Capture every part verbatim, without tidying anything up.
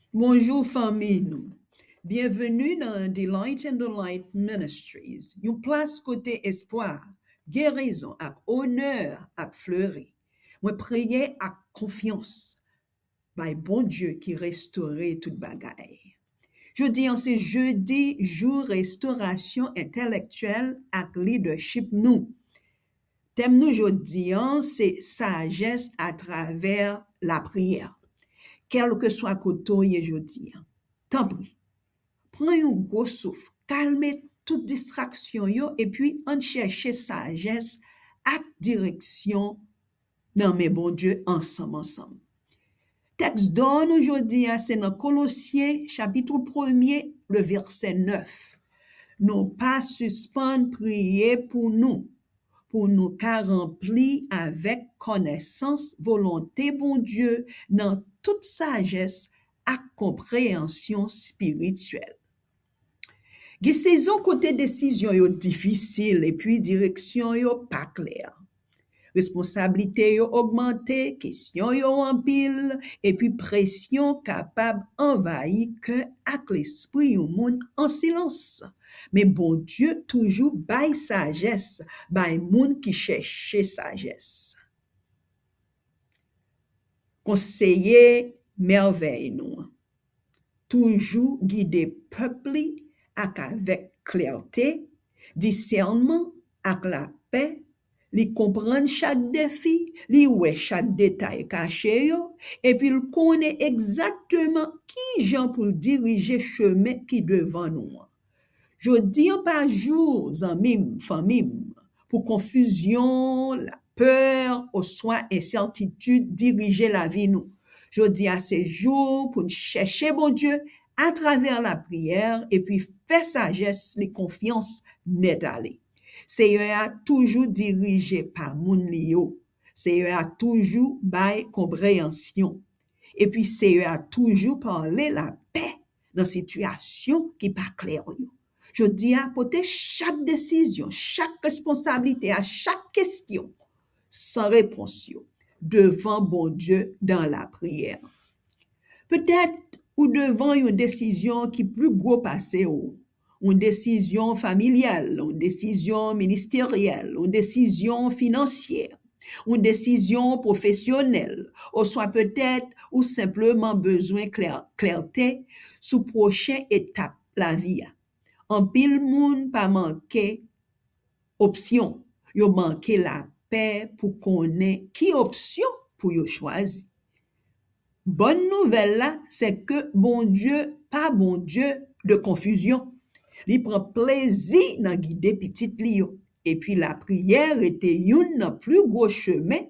Bonjou fanmi nou. Byenveni nan Delight in the Light Ministries, yon plas kote espwa, gerizon ak onè ap fleri. Mwen priye ak konfyans bay Bondye ki restore tout bagay. Jodi an se jedi, jou restorasyon entèlektyèl ak lidèchip nou. Tèm nou jodi an se sajès atravè lapriyè. Kèlkeswa kote w ye jodi an, tanpri, pran yon gwo souf, kalme tout distraksyon yo, epi ann chèche sajès ak direksyon nan men Bondye ansanm ansanm. Tèks dò nou jodi a se nan Kolosyen chapit premye, le vèsè nèf. Nou pa sispann priye pou nou, pou nou ka ranpli avèk konesans volonte Bondye nan tout sajès ak konpreyansyon espirityèl. Gen sezon kote desizyon yo difisil epi direksyon yo pa klè. Responsablite yo ogmante, kesyon yo anpil, epi presyon kapab anvayi kè ak lespri yon moun an silans. Men Bondye toujou bay sajès, bay moun ki chèche sajès. Konseye mèvèy nou an. Toujou gide pèp li ak avèk klète, disènman ak lapè. Li konprann chak defi, li wè chak detay kache yo, epi l konnen egzakteman ki jan pou l dirije chemen ki devan nou an. Jodi an pa jou, zanmi m, fanmi m, pou konfizyon, lapè, oswa ensètitid dirije lavi nou. Jodi a se jou pou n chèche Bondye atravè lapriyè epi fè sajès li konfyans nèt ale. Seyè a toujou dirije pa moun li yo. Seyè a toujou bay konpreyansyon. Epi Seyè a toujou pale lapè nan sitiyasyon ki pa klè yo. Jodi a, pote chak desizyon, chak responsablite a, chak kesyon san repons yo devan Bondye dan lapriyè. Petèt ou devan yon desizyon ki pli gwo pase w, yon desizyon familyal, yon desizyon ministeryèl, yon desizyon finansyè, yon desizyon pwofesyonèl, oswa petèt ou senpleman bezwen klè-, klète sou pwochen etap lavi a. Anpil moun pa manke opsyon, yo manke lapè pou konnen ki opsyon pou yo chwazi. Bòn nouvèl la, se ke Bondye pa Bondye de konfizyon. Li pran plezi nan gide pitit li yo. Epi lapriyè rete youn nan pli gwo chemen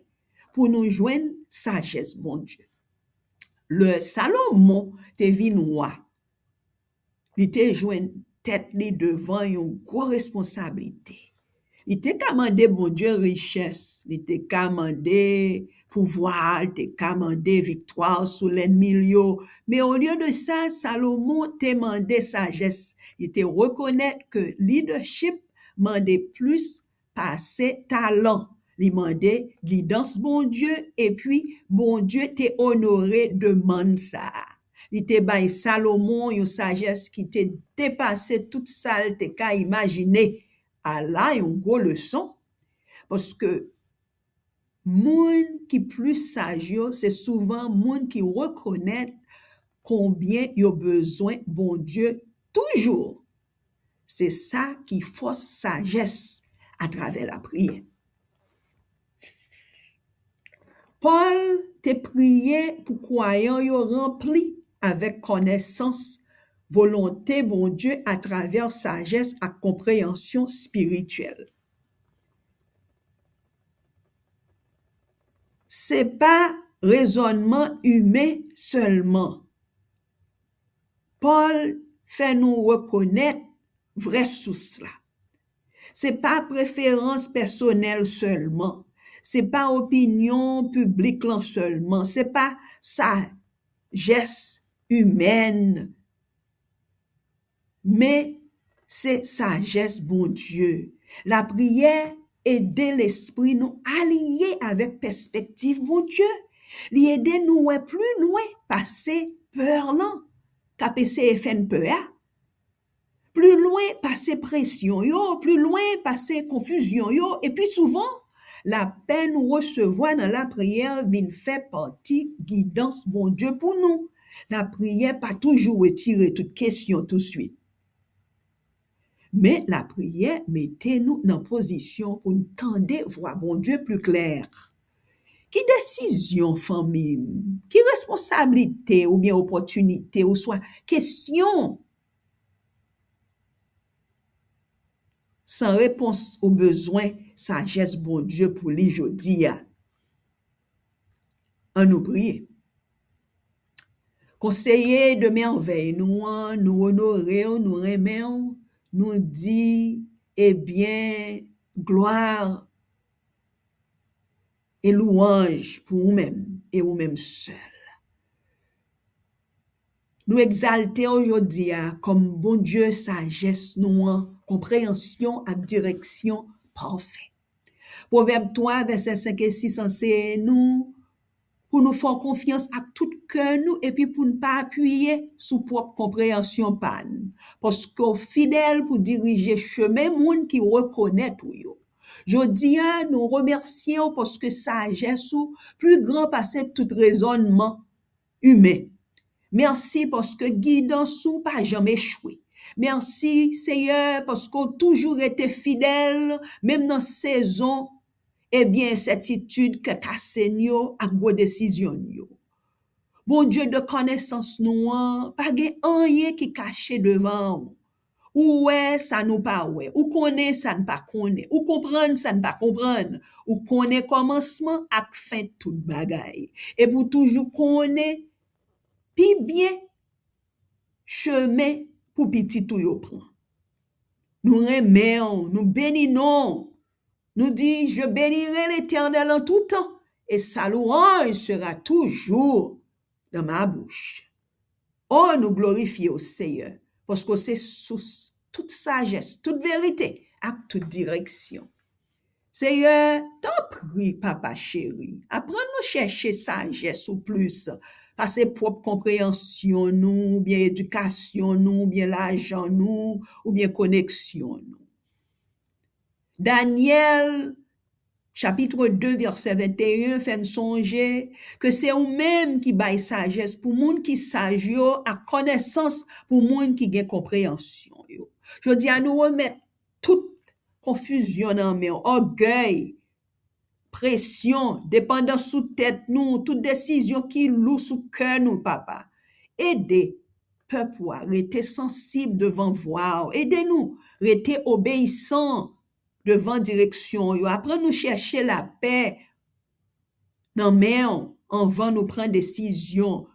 pou nou jwenn sajès Bondye. Lè Salomon te vin wa, li te jwenn tèt li devan yon gwo responsablite. Li te ka mande Bondye richès, li te ka mande pouvwa, li te ka mande viktwa sou lènmi l yo. Men olye de sa, Salomon te mande sajès. Li te rekonèt ke lidèchip mande plis pase talan. Li mande gidans Bondye, epi Bondye te onore demann sa a. Li te bay Salomon yon sajès ki te depase tout sa l te ka imajine. Ala yon gwo leson! Paske moun ki plis saj yo, se souvan moun ki rekonèt konbyen yo bezwen Bondye toujou. Se sa ki fòs sajès atravè lapriyè. Pòl te priye pou kwayan yo ranpli avèk konesans volonte Bondye atravè sajès ak konpreyansyon espirityèl. Se pa rezònman imen sèlman. Pòl fè nou rekonèt vrè sous la. Se pa preferans pèsonèl sèlman. Se pa opinyon piblik lan sèlman. Se pa sajès imèn. Men se sajès Bondye. Lapriyè ede lespri nou aliye avèk pèspektiv Bondye. Li ede nou wè pli lwen pase pè lan. k ap eseye fè n pè a, pli lwen pase presyon yo, pli lwen pase konfizyon yo, e pi souvan, lapè nou resevwa nan lapriyè vin fè pati gidans Bondye pou nou. Lapriyè pa toujou retire tout kesyon touswit. Men lapriyè mete nou nan pozisyon pou n tande vwa Bondye pli klè. Ki desizyon fanmi m, ki responsablite oubyen opòtinite oswa kesyon san repons ou bezwen sajès Bondye pou li jodi a? Ann nou priye. Konseye de mèvèy nou an, nou onore w, nou renmen w, nou di, ebyen, glwa e lwanj pou ou menm e ou menm sèl. Nou egzalte w jodi a kòm Bondye sajès nou an, konpreyansyon ak direksyon pafè. Pwovèb twa, vèsè senk e sis anseye nou pou nou fè w konfyans ak tout kè nou epi pou n pa apiye sou pwòp konpreyansyon pa n, paske w fidèl pou dirije chemen moun ki rekonèt ou yo. Jodi a, nou remèsye w paske sajès ou pli gran pase tout rezònman imen. Mèsi paske gidans ou pa janm echwe. Mèsi, Seyè, paske w toujou rete fidèl, menm nan sezon, ebyen, ensètitid, kè kase n yo ak gwo desizyon n yo. Bondye de konesans nou an, pa gen anyen ki kache devan w. Ou wè sa nou pa wè. Ou konnen sa n pa konnen. Ou konprann sa n pa konprann. Ou konnen kòmansman ak fen tout bagay. Epi w toujou konnen pi byen chemen pou pitit ou yo pran. Nou renmen w, nou beni non w. Nou di, je bénirai l'Éternel en tout temps, et sa louange sera toujours dans ma bouche. O, nou glorifye w, Seyè, paske w se sous tout sajès, tout verite ak tout direksyon. Seyè, tanpri, Papa cheri, aprann nou chèche sajès ou plis pase pwòp konpreyansyon nou, oubyen edikasyon nou, oubyen lajan nou, oubyen koneksyon nou. Danyèl, chapit de, vèsè venteyen, fè n sonje ke se ou menm ki bay sajès pou moun ki saj yo ak konesans pou moun ki gen konpreyansyon yo. Jodi a, nou remèt tout konfizyon nan men w, ògèy, presyon, depandans sou tèt nou, tout desizyon ki lou sou kè nou, Papa. Ede pèp ou a rete sansib devan vwa w. Ede nou rete obeyisan devan direksyon w yo. Aprann nou chèche lapè nan men w anvan nou pran desizyon.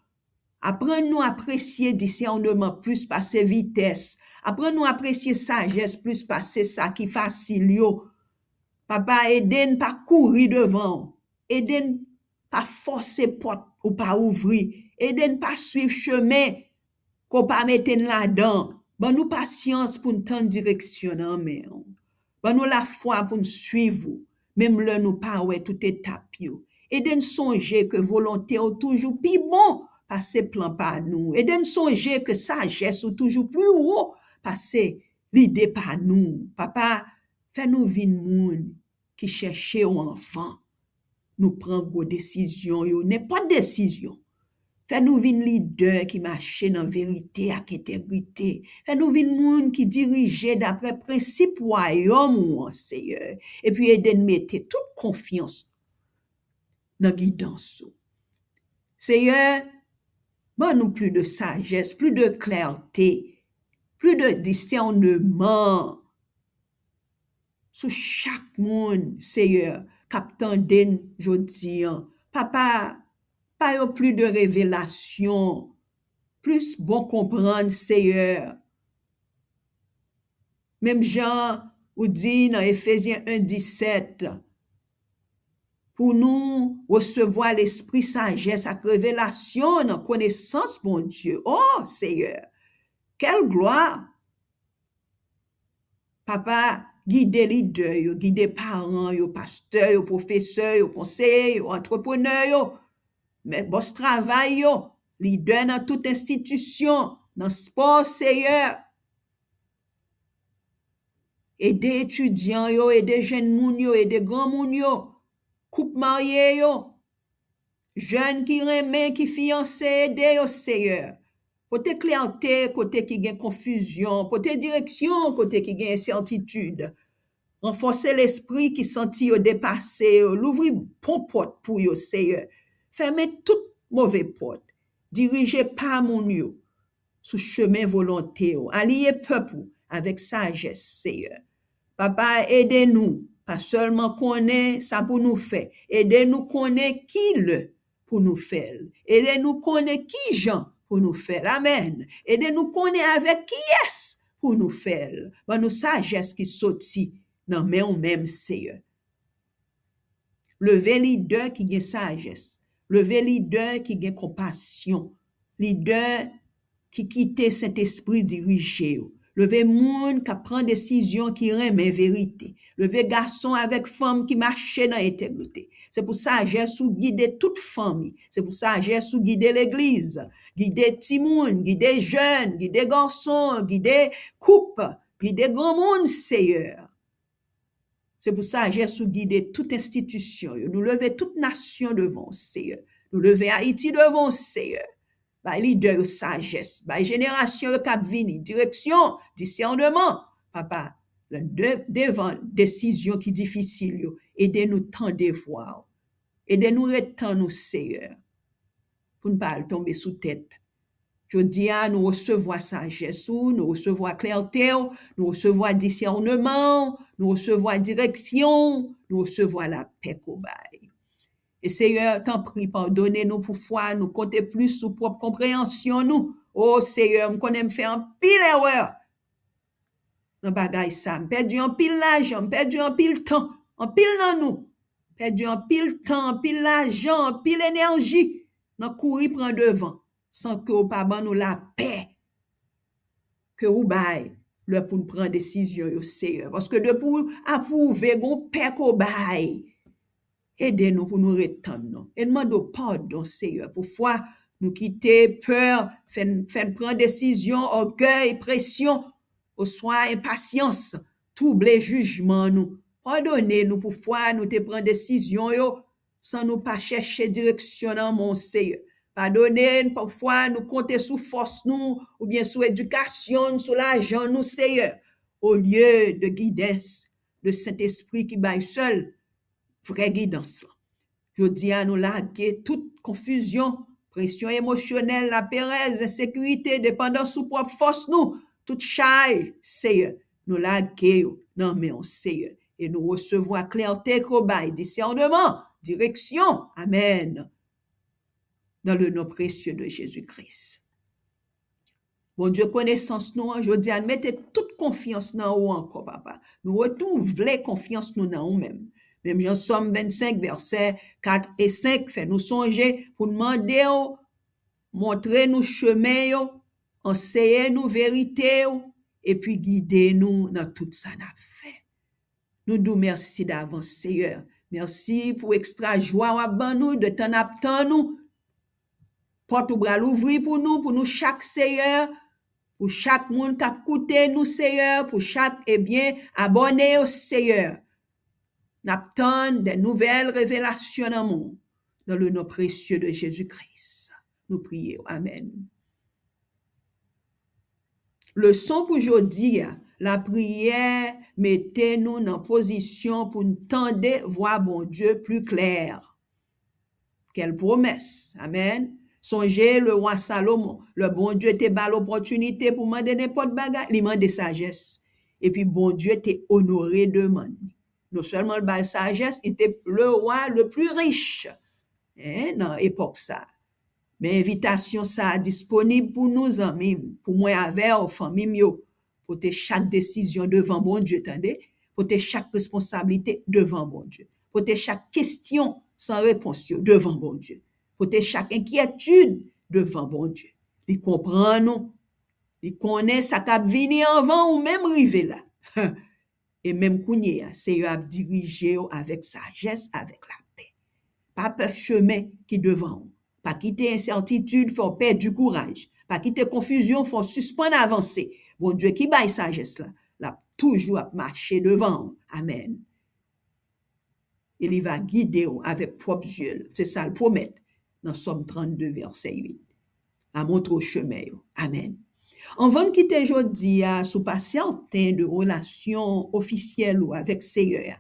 Aprann nou apresye disèneman plis pase vitès. Aprann nou apresye sajès plis pase sa ki fasil yo. Papa, ede n pa kouri devan w. Ede n pa fòse pòt ou pa ouvri. Ede n pa swiv chemen ke w pa mete n ladan. Ban nou pasyans pou n tann direksyon nan men w. Ban nou lafwa pou n swiv ou, menm lè nou pa wè tout etap yo. Ede n sonje ke volonte w toujou pi bon pase plan pa nou. Ede n sonje ke sajès ou toujou pli wo pase lide pa nou. Papa, fè nou vin moun ki chèche w anvan nou pran gwo desizyon yo, nenpòt desizyon. Fè nou vin lidè ki mache nan verite ak entegrite. Fè nou vin moun ki dirije dapre prensip wayòm ou an, Seyè. Epi ede n mete tout konfyans nan gidans ou. Seyè, ban nou plis de sajès, plis de klète, plis de disèneman sou chak moun, Seyè, k ap tande n jodi an. Papa, ba yo plis de revelasyon, plis bon konprann, Seyè. Menm jan ou di nan Efezyen en disèt, pou nou resevwa lespri sajès ak revelasyon nan konesans Bondye. O, Seyè, kèl glwa! Papa, gide lidè yo, gide paran yo, pastè yo, pwofesè yo, konseye yo, antreprenè yo, men bòs travay yo, lidè nan tout enstitisyon, nan spò, Seyè. Ede etidyan yo, ede jenn moun yo, ede granmoun yo, koup marye yo, jèn ki renmen, ki fiyanse, ede yo, Seyè. Pote klète kote ki gen konfizyon, pote direksyon kote ki gen ensètitid. Ranfòse lespri ki santi yo depase yo, louvri bon pòt pou yo, Seyè. Fèmen tout move pòt. Dirije pa moun yo sou chemen volonte w. Aliye pèp ou avèk sajès, Seyè. Papa, ede nou pa sèlman konnen sa pou nou fè, ede nou konnen ki lè pou nou fè l, ede nou konnen ki jan pou nou fè l. Amèn. Ede nou konnen avèk kiyès pou nou fè l. Ban nou sajès ki soti nan men w menm, Seyè. Leve lidè ki gen sajès. Leve lidè ki gen konpasyon. Lidè ki kite Sentespri dirije yo. Leve moun k ap pran desizyon ki renmen verite. Leve gason avèk fanm ki mache nan entegrite. Se pou sajès ou gide tout fanmi. Se pou sajès ou gide legliz. Gide timoun, gide jèn, gide gason, gide koup, gide granmoun, Seyè. Se pou sajès ou gide tout enstitisyon yo. Nou leve tout nasyon devan w, Seyè. Nou leve Ayiti devan w, Seyè. Bay lidè yo sajès. Bay jenerasyon yo k ap vini direksyon, disèneman. Papa, de, devan desizyon ki difisil yo, ede nou tande vwa w. Ede nou ret tann ou, Seyè, pou n pa al tonbe sou tèt. Jodi a, nou resevwa sajès ou, nou resevwa klète w, nou resevwa disèneman w, nou resevwa direksyon w, nou resevwa lapè ke w bay. E Seyè, tanpri, padone nou pou fwa nou konte plis sou pwòp konpreyansyon nou. O Seyè, m konnen m fè anpil erè nan bagay sa. M pèdi anpil lajan, m pèdi anpil tan, anpil nan nou. Pèdi anpil tan, anpil lajan, anpil enèji nan kouri pran devan, san ke w pa ban nou lapè ke ou bay lè pou n pran desizyon yo, Seyè. Paske depi w apwouve, gon pè ke w bay. Ede nou pou nou ret tann nou. E n mande w padon, Seyè, pou fwa nou kite pè fè n, fè n pran desizyon, ògèy, presyon, oswa enpasyans twouble jijman nou. Padone nou pou fwa nou te pran desizyon yo san nou pa chèche direksyon nan men w, Seyè. Padone n pou fwa nou konte sou fòs nou oubyen sou edikasyon n, sou lajan nou, Seyè, olye de gidans de Sentespri ki bay sèl vrè gidans lan. Jodi a, nou lage tout konfizyon, presyon emosyonèl, laperèz, ensekirite, depandans sou pwòp fòs nou, tout chay, Seyè, nou lage yo nan men w, Seyè. E nou resevwa klète ke w bay, disèneman, direksyon. Amèn. Dans le nom précieux de Jésus-Christ. Bondye, konesans nou an, jodi a, n mete tout konfyans nan ou ankò, papa. Nou renouvle konfyans nou nan ou menm. Menm jan Sòm vennsenk, vèsè kat e senk fè nou sonje pou n mande w, montre nou chemen yo, anseye nou verite yo, epi gide nou nan tout sa n ap fè. Nou di w mèsi davans, Seyè. Mèsi pou ekstra jwa w ap ban nou, de tan n ap tann ou. Pòt ou pral ouvri pou nou, pou nou chak, Seyè, pou chak moun k ap koute nou, Seyè, pou chak, ebyen, abòne yo, Seyè. N ap tann de nouvèl revelasyon nan men w. Dans le nom précieux de Jésus-Christ, nou priye w. Amèn. Leson pou jodi a, lapriyè mete nou nan pozisyon pou n tande vwa Bondye pli klè. Kèl pwomès! Amèn. Sonje lewa Salomon, lè Bondye te ba l opòtinite pou mande nenpòt bagay, li mande sajès. Epi Bondye te onore demann li. Non sèlman l ba l sajès, li te lewa le pli rich, en, nan epòk sa a. Men envitasyon sa a disponib pou nou, zanmi m, pou mwen avè w, fanmi m yo. Pote chak desizyon devan Bondye, tande. Pote chak responsablite devan Bondye. Pote chak kesyon san repons yo devan Bondye. Pote chak enkyetid devan Bondye. Li konprann ou. Li konnen sa k ap vini anvan ou menm rive la. E menm kounye a, Seyè ap dirije w avèk sajès, avèk lapè. Pa pè chemen ki devan w. Pa kite ensètitid fè w pèdi kouraj. Pa kite konfizyon fè w sispann avanse. Bondye ki bay sajès la, l ap toujou ap mache devan w. Amèn. E li va gide w avèk pwòp zye l. Se sa l pwomèt nan Sòm trannde, vèsè uit. L a montre w chemen yo. Amèn. Anvan n kite jodi a, si w pa sèten de relasyon ofisyèl ou avèk Seyè a,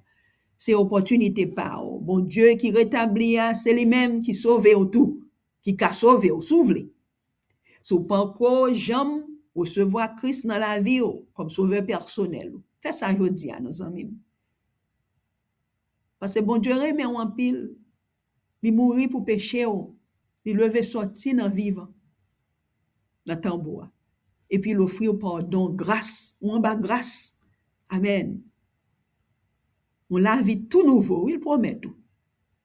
se opòtinite pa w. Bondye ki retabli a, se li menm ki sove w tou, ki ka sove w, si w vle. Si w panko janm resevwa Kris nan lavi w kòm Sovè pèsonèl ou, fè sa jodi a, non, zanmi m. Paske Bondye renmen w anpil. Li mouri pou peche w. Li leve sòti nan vivan, nan tonbo a. Epi l ofri w padon, gras, ou anba gras. Amèn. Yon lavi tou nouvo, wi, l pwomèt ou.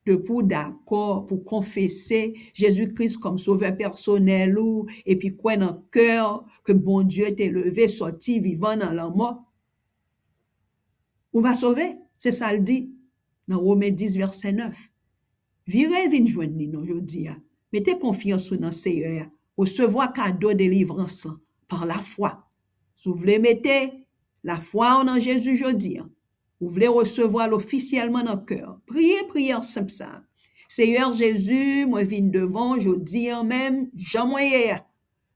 Depi w dakò pou konfese Jezi Kris kòm Sovè pèsonèl ou, epi kwè nan kè w ke Bondye te leve sòti vivan nan lanmò, ou va sove. Se sa l di nan Women dis, vèsè nèf. Vire vin jwenn li non jodi a. Mete konfyans ou nan Seyè a. Resevwa kado delivrans lan pa lafwa. Si w vle mete lafwa w nan Jezi jodi a, ou vle resevwa l ofisyèlman nan kè w, priye priyè senp sa a. Seyè Jezi, mwen vin devan w jodi a menm, jan mwen ye a.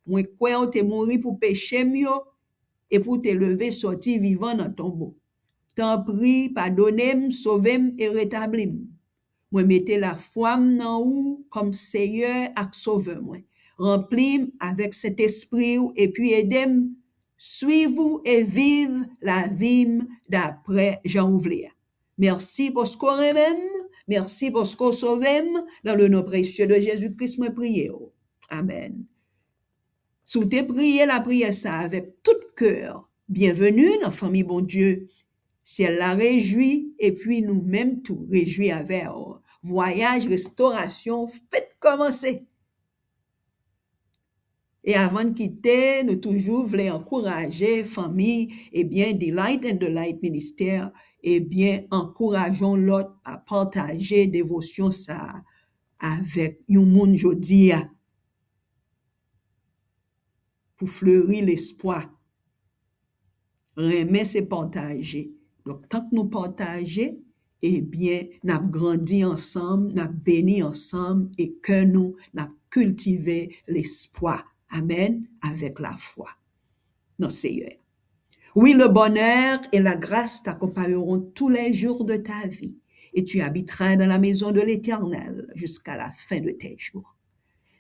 Mwen kwè w te mouri pou peche m yo, epi w te leve sòti vivan nan tonbo. Tanpri, padone m, sove m e retabli m. Mwen mete lafwa m nan ou kòm Seyè ak Sovè mwen. Ranpli m avèk Sentespri w epi ede m swiv ou e viv lavi m daprè jan ou vle a. Mèsi paske w renmen m, mèsi paske w sove m, dans le nom précieux de Jésus-Christ mwen priye w. Amèn. Si w te priye lapriyè sa a avèk tout kè w, byenveni nan fanmi Bondye. Syèl la rejwi, epi nou menm tou rejwi avè w. Vwayaj restorasyon fèk kòmanse. E avan n kite, nou toujou vle ankouraje fanmi, ebyen, Delight and Delight Ministère, ebyen, ankouraje yon lòt pa pataje devosyon sa a avèk yon moun jodi a. Pou fleri lespwa. Renmen se pataje. Donk, tank nou pataje, ebyen, n ap grandi ansanm, n ap beni ansanm, e kè nou, n ap kiltive lespwa. Amèn, avèk lafwa nan Seyè. Oui, le bonheur et la grâce t'accompagneront tous les jours de ta vie, et tu habiteras dans la maison de l'Éternel jusqu'à la fin de tes jours.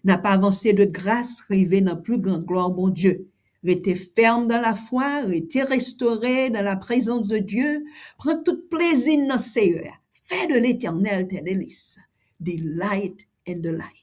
N ap avanse de gras rive nan pli gran glwa Bondye. Rete fèm dans la foi, rete restore dans la présence de Dieu, pran tout plezi nan Seyè a. Fais de l'Éternel tes délices. Delight and delight.